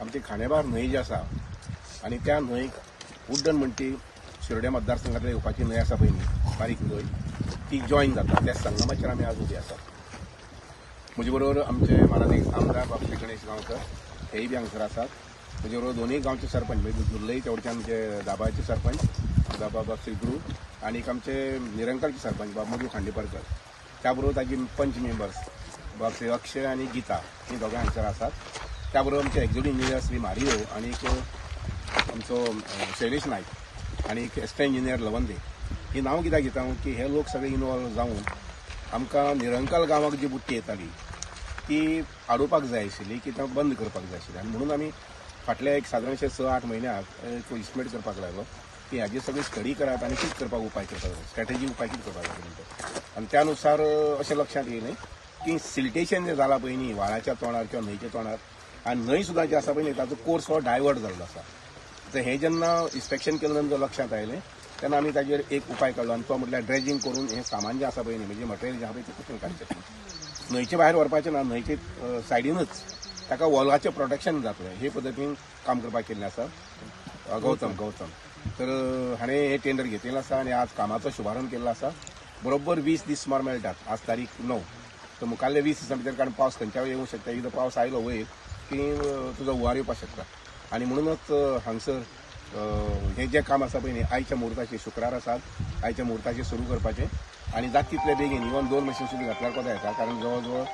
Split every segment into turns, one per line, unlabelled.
आमची खांडेपार न्हंय जी आसा आनी त्या न्हंयक उड्डण म्हणटी शिरोड्या मतदारसंघातल्या येवपाची न्हंय आसा पळय न्ही, बारीक न्हंय, ती जॉयन जाता. त्या संगमाचेर आमी आज उबे आसात. म्हजे बरोबर आमचे मानादीक आमदार बाब श्री गणेश गांवकर हेय बी हांगसर आसात. म्हजे बरोबर दोनूय गांवचे सरपंच, म्हणजे जुर्लई तेवटेच्यान आमचे दाबाचे सरपंच बाब श्री गुरू आनी आमचे निरंकालचे सरपंच बाब मधू खांडेपारकर, त्या बरोबर ताजी पंच मेंबर्स बाब श्री अक्षय आनी गीता ही दोगांय हांगसर आसात. त्या बरोबर आमचे एक्झिक्युटीव इंजिनियर श्री मारियो आनी आमचो शैलेश नायक आनी एसिस्टंट इंजिनियर लवंदे. ही नांव कित्याक घेता हांव की हे लोक सगळे इनवॉल्व जावन आमकां निरंकाल गांवाक जी बुट्टी येताली ती आडोवपाक जाय आशिल्ली, की ती बंद करपाक जाय आशिल्ली. आनी म्हणून आमी फाटल्या एक सादारणशे 6-8 म्हयन्याक एक इस्टिमेट करपाक लागलो की हाजी सगळी स्टडी करात आनी कितें करपाक उपाय करपाक जाय, स्ट्रॅटेजी उपाय कितें करपाक जाय म्हणटा. आनी त्या नुसार अशें लक्षांत येयलें की सिल्टेशन जें जालां पळय न्ही व्हाळाच्या तोंडार किंवा न्हंयच्या तोंडार, आनी न्हंय सुद्दां जी आसा पळय न्ही ताचो कोर्स हो डायवर्ट जाल्लो आसा. तर हें जेन्ना इन्स्पेक्शन केलें नंतर लक्षांत आयलें तेन्ना आमी ताजेर एक उपाय काडलो आनी तो म्हटल्यार ड्रेजिंग करून हें सामान जें आसा पळय न्ही, म्हणजे मटेरियल जें आसा पळय तें कुसून काडचें, न्हंयचे भायर व्हरपाचें ना, न्हंयचे सायडीनच ताका वॉलाचें प्रोटेक्शन जातलें हे पद्दतीन काम करपाक केल्लें आसा. गौतम तर हाणें हें टेंडर घेतिल्लें आसा आनी आज कामाचो शुभारंभ केल्लो आसा. बरोबर 20 दीस सुमार मेळटात, आज तारीख 9, तर मुखाल्ले 20 दिसां भितर, कारण पावस खंयच्या वेळार येवंक शकता, एकदां पावस आयलो वयर की तुजो हुंवार येवपाक शकता. आनी म्हणूनच हांगसर हें जें काम आसा पळय न्ही आयच्या मुहूर्ताचेर, शुक्रार आसात, आयच्या मुहूर्ताचेर सुरू करपाचें आनी जाता तितले बेगीन, इवन 2 मशीन सुद्दां घातल्यार कोता येता, कारण जवळ जवळ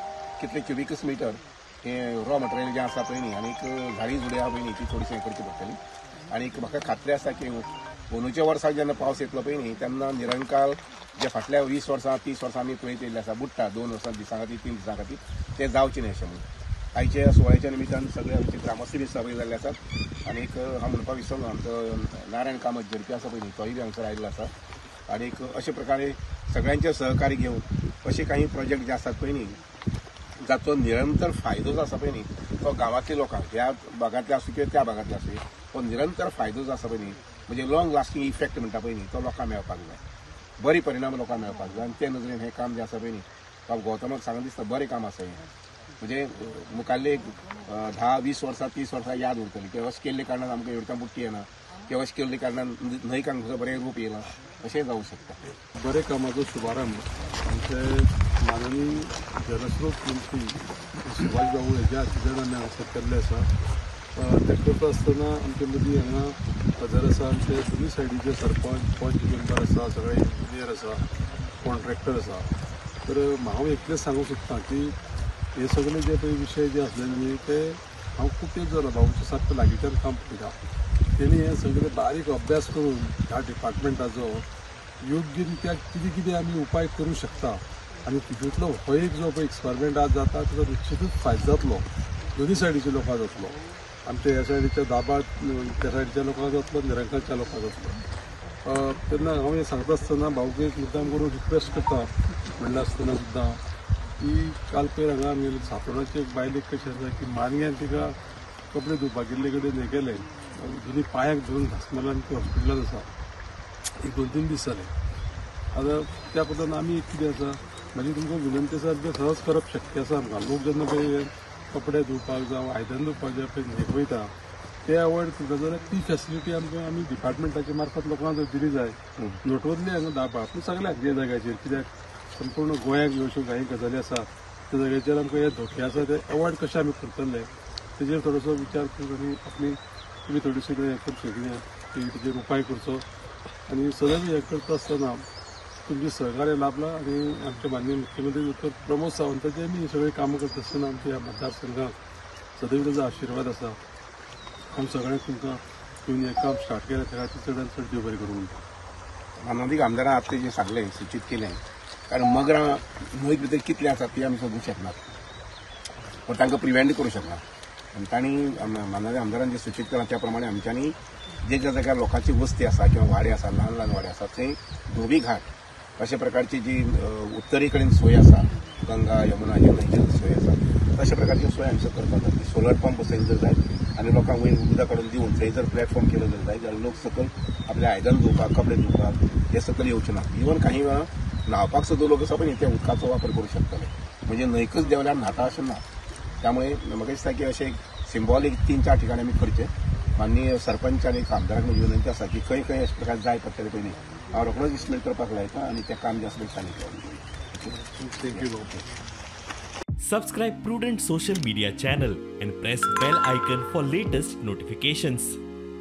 कितले क्युबिकस मिटर हें रॉ मटेरियल जें आसा पळय न्ही आनीक झाडी झुडी आसा पळय न्ही ती थोडीशी हें करची पडटली. आनीक म्हाका खात्री आसा की अंदूच्या वर्साक जेन्ना पावस येतलो पळय न्ही तेन्ना निरंकाल जे फाटल्या 20 वर्सां 30 वर्सां आमी पळयत येयल्ले आसा बुडटा 2 वर्सां दिसां खातीर 3 दिसां खातीर, तें जावचें न्ही अशें म्हणून आयच्या सुवाळ्याच्या निमित्तान सगळे आमचे ग्रामस्थ बी सभे जाल्ले आसात. आनीक हांव म्हणपाक विसरलो, आमचो नारायण कामत झडपी आसा पळय न्ही तोय बी हांगसर आयिल्लो आसा. आनीक अशे प्रकारे सगळ्यांचे सहकार्य घेवन अशे काही प्रोजेक्ट जे आसात पळय न्ही जाचो निरंतर फायदो जो आसा पळय न्ही तो गांवांतल्या लोकांक, ह्या भागांतले आसूं किंवा त्या भागांतले आसूं, तो निरंतर फायदो जो आसा पळय न्ही म्हणजे लॉंग लास्टींग इफेक्ट म्हणटा पळय न्ही तो लोकांक मेळपाक जाय, बरी परिणाम लोकांक मेळपाक जाय. आनी ते नदरेन हें काम जें आसा पळय न्ही बाब गौतमाक सांगून दिसता बरें काम आसा हें, म्हणजे मुखाल्ले 10-20 वर्सां 30 वर्सां याद उरतली की अशें केल्ले कारणान आमकां एवढ्या बुट्टी येना, किंवा अशें केल्ले कारणान न्हंयक आमकां बरें रूप येयलां, अशें जावंक शकता.
बरे कामाचो शुभारंभ आमचे माननीय जलस्रोत मंत्री सुभाष बाबू हेज्या हातीच्यान आमी हांगासर केल्लें आसा. तें करता आसतना आमचे मदीं हांगा हजर आसा आमचे दोनूय सायडीचे सरपंच, पंच मेंबर आसा, सगळे इंजिनियर आसा, कॉन्ट्रॅक्टर आसा. तर हांव एकलें सांगूंक सोदतां की हे सगळे जे पळय विशय जे आसले न्ही ते हांव खूब तेंप जालो बाबूच्या सारकें लागींच्यान काम पळयता. तेणी हे सगळे बारीक अभ्यास करून ह्या डिपार्टमेंटाचो योग्य रित्या कितें कितें आमी उपाय करूं शकता आनी तितूंतलो हो एक जो पळय एक्सपेरिमेंट आज जाता ताचो निश्चितूच फायदो जातलो, दोनूय सायडीच्या लोकांक जातलो, आमच्या ह्या सायडीच्या दाबा त्या सायडीच्या लोकांक जातलो, निरंकालच्या लोकांक जातलो. तेन्ना हांव हें सांगता आसतना भाऊक एक मुद्दाम करून रिक्वेस्ट करता म्हणलें आसतना सुद्दां की काल पयर हांगा आमगेले सातोणाची एक बायलेक कशें आसा की मानग्यान तिका कपडे धुवपाक गेल्ले कडेन हें केलें, दोनी पांयाक धरून घांस मारला आनी ती हॉस्पिटलांत आसा, एक 2-3 दीस जाले. आतां त्या पद्दतीन आमी एक कितें आसा म्हाजी तुमकां विनंती आसा, तें सहज करप शक्य आसा आमकां. लोक जेन्ना पळय कपडे धुवपाक जावं आयदन धुवपाक जे पळय न्हंयेक वयता ते अवॉयड करता जाल्यार ती फेसिलिटी आमकां आमी डिपार्टमेंटाच्या मार्फत लोकांक जर दिली जाय, not only हांगा दाबा पूण सगळ्याक जे जाग्याचेर, कित्याक संपूर्ण गोंयाक ह्यो अश्यो कांय गजाली आसा त्या जाग्याचेर आमकां हे धोके आसा ते अवॉयड कशें आमी करतले तेजेर थोडोसो विचार करून आनी आपली तुमी थोडीशी हें करचें कितें की तेजेर उपाय करचो. आनी सदांच हें करता आसतना तुमचें सहकार्य लाभलां आनी आमचे माननीय मुख्यमंत्री डॉक्टर प्रमोद सावंताचे बी सगळीं कामां करता आसतना आमच्या ह्या मतदारसंघाक सदैव ताजो आशिर्वाद आसा. हांव सगळ्यांक तुमकां तुमी हें काम स्टार्ट केलें त्या खातीर चडान चड देव बरें करूं म्हणटा.
मानादीक आमदारान आतां जें सांगलें सुचीत केलें, कारण मगरां न्हंयक भितर कितलीं आसात ती आमी सोदूंक शकनात, पूण तांकां प्रिवेंट करूं शकना. आनी तांणी मानादीक आमदारान जें सुचीत केलां त्या प्रमाणे आमच्यांनी जे ज्या जाग्यार लोकांची वस्ती आसा किंवा वाडे आसा, ल्हान ल्हान वाडे आसा, थंय धोबी घाट अशा प्रकारची जी उत्तरे कडेन सोय आसा, गंगा यमुना ह्या न्हंयची सोय आसा, तशा प्रकारची सोय हांगसर करपाक जाय. सोलर पंप थंय जर जाय आनी लोकांक वयर उदक काडून दिवन थंय जर प्लॅटफॉर्म केलो जर जाय जाल्यार लोक सकयल आपले आयदन धुवपाक, कपडे धुवपाक हे सकयल येवचे ना. इवन काही वेळा न्हांवपाक सुद्दां लोक आसा पळय त्या उदकाचो वापर करूं शकतले, म्हणजे न्हंयकच देंवल्यार न्हाता अशें ना. त्यामुळे म्हाका दिसता की अशें एक सिंबॉलीक 3-4 ठिकाणी आमी करचे. माननीय सरपंच आनी आमदाराक म्हजी विनंती आसा की खंय खंय अशे प्रकार जाय पडटले पयलीं हांव रोखडोच इस्टिमेट करपाक लायता आनी तें काम जें आसा तें चालीक लावूं.
Thank you.
Subscribe Prudent social media channel and press bell icon for latest notifications.